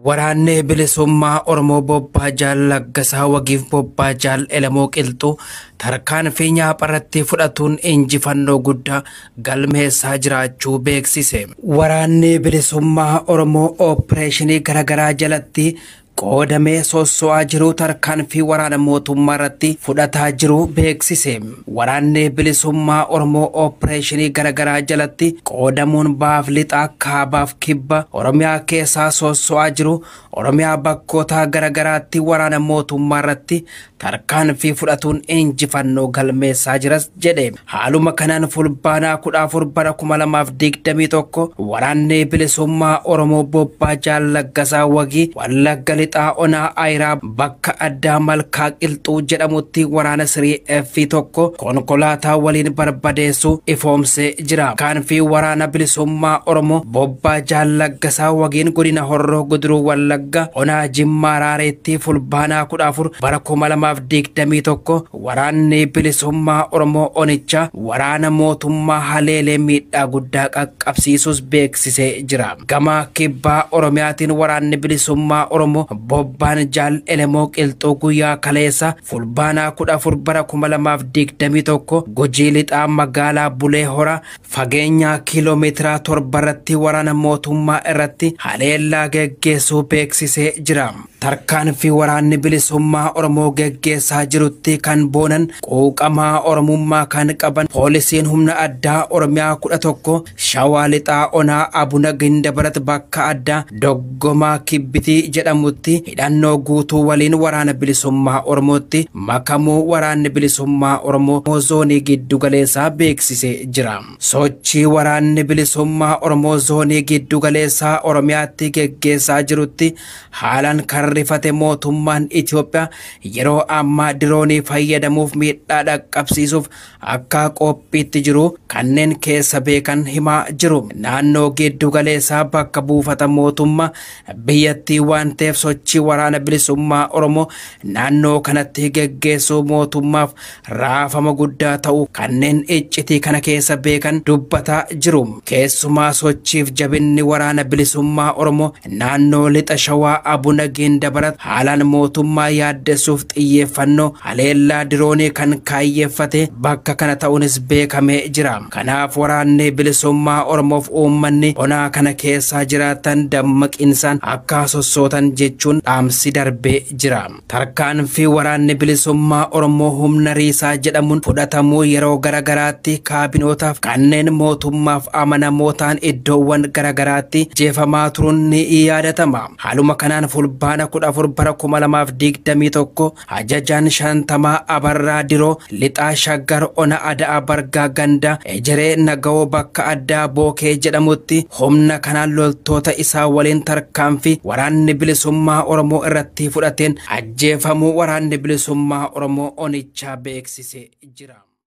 Waraanni bilisummaa Oromoo Bobbaa Jaal Laggasaa Wagiif Bobbaa Jaal Elemoo Qilxuu tarkaanfii nyaapharratti fudhatuun injifannoo guddaa galmeessaa jiraachuu beeksise. Waraanni bilisummaa Oromoo ooppireeshinii garaagaraa jalatti qoodamee sosso'aa jiru tarkaanfii waraana mootummaa irratti fudhataa jiru beeksise. Waraanni bilisummaa Oromoo ooppireeshinii garaagaraa jalatti qoodamuun baaf lixaa kaabaaf kibba Oromiyaa keessaa sosso'aa jiru Oromiyaa bakkoota garaagaraatti waraana mootummaa irratti tarkaanfii fudhatuun injifannoo galmeessaa jiras jedhe. Haaluma kanaan fulbaanaa 14 bara 2021 waraanni bilisummaa Oromoo Bobbaa Jaal Laggasaa Wagii Wallagga Lixaa Onaa Ayiraa bakka addaa Malkaa Qilxuu jedhamutti waraana sirii F1 konkolaataa waliin barbadeessu ifoomsee jira. Tarkaanfii waraana bilisummaa Oromoo Bobbaa Jaal Laggasaa Wagiin godina Horroo Guduruu Wallagga Onaa Jimmaa Raareetti fulbaanaa 14 bara 2021 waraanni bilisummaa Oromoo Onichaa waraana mootummaa haleelee miidhaa guddaa qaqqabsiisus beeksisee jira. Gama kibbaa Oromiyaatiin waraanni bilisummaa Oromoo Bobbaan Jaal Elemoo Qilxuu guyyaa kaleessa fulbaanaa 14 bara 2021 Gujii Lixaa magaalaa Bulee Hora fageenya kiiloomeetira 7 irratti waraana mootummaa irratti haleellaa geggeessuu beeksisee jira. Tarkaanfii waraanni bilisummaa Oromoo geggeessaa jirutti kan boonan quuqamaa Oromummaa kan qaban poolisiin humna addaa Oromiyaa 11 Shawaa Lixaa Onaa Abuna Gindabarat bakka addaa Doggomaa Kibbitii jedhamutti hidhannoo guutuu waliin waraana bilisummaa Oromootti makamuu waraanni bilisummaa Oromoo zoonii giddugaleessaa beeksisee jira. Sochii waraanni bilisummaa Oromoo zoonii giddugaleessaa Oromiyaatti geggeessaa jirutti haalaan kan rifate mootummaan Itoophiyaa yeroo ammaa diroonii fayyadamuuf miidhaa dhaqqabsiisuuf akka qophiitti jiru kanneen keessa beekan himaa jiru. Naannoo giddugaleessaa bakka buufata mootummaa biyyattii waan ta'eef sochii waraana bilisummaa Oromoo naannoo kanatti geggeessuu mootummaaf raafama guddaa ta'u kanneen iccitii kana keessa beekan dubbataa jiru. Keessumaa sochiif jabinni waraana bilisummaa Oromoo naannoo lixa Shawaa Abuna Gindabarat haalaan mootummaa yaaddessuuf xiyyeeffannoo haleellaa diroonii kan kaayyeeffate bakka kana ta'uunis beekamee jira. Kanaaf waraanni bilisummaa Oromoof uummanni onaa kana keessaa jiraatan dammaqinsaan akka sossootan jechuun dhaamsi darbee jira. Tarkaanfii waraanni bilisummaa Oromoo humna riisaa jedhamuun fudhatamuu yeroo garagaraatti kaabinootaaf kanneen mootummaaf amanamoo ta'an iddoowwan garagaraatti jeefamaa turuun ni yaadatama. Haaluma kanaan fulbaana 14 bara 2021 ajajaan 50 Abarraa Diroo Lixaa Shaggar Ona Ada'a Bargaa Ganda Ejeree Nagawoo bakka addaa Bookee jedhamutti humna kanaan loltoota isaa waliin tarkaanfii waraanni bilisummaa Oromoo irratti fudhateen ajjeefamuu waraanni bilisummaa Oromoo Onichaa beeksisee jira.